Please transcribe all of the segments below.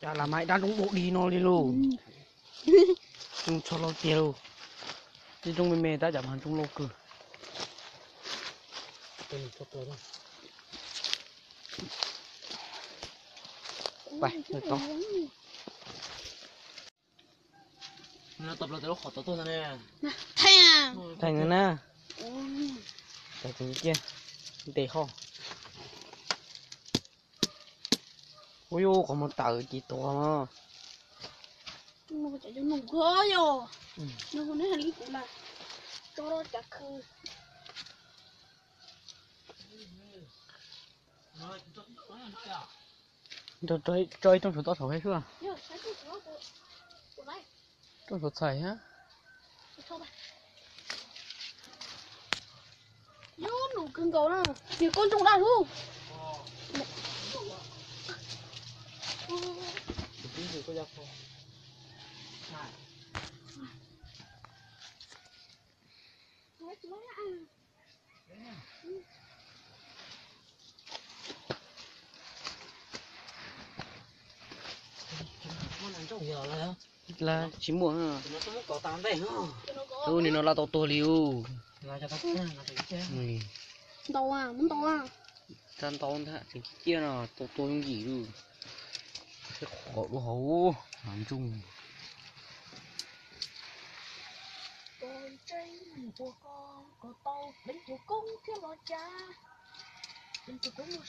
Cas lam mas dab ntsoog dua dig no li lauj. Ntsoog txho lauj tiag lauj. Tej ntsoog me me tab cas mas ntsoog lauj kawg. Thaij na. Thaij kiag ntes ho. Ua yuav qhov muag tawm ces tuag no. Tso ib rooj saum toj saum thiab xwb. Rooj saum txhais thiab. Yog num kawg nkaus na, tias koj ntsoog dab lub. Tsis muaj. Ub, nim no laj tau tuag li ub. Ntau, ntau ntag, tseem ciaj no tau tuag yooj yim li. Qhov dua hauv hav ntsoog.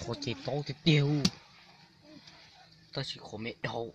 Qhov ces taub tiag tiag ub, tab sis qhov me dhau.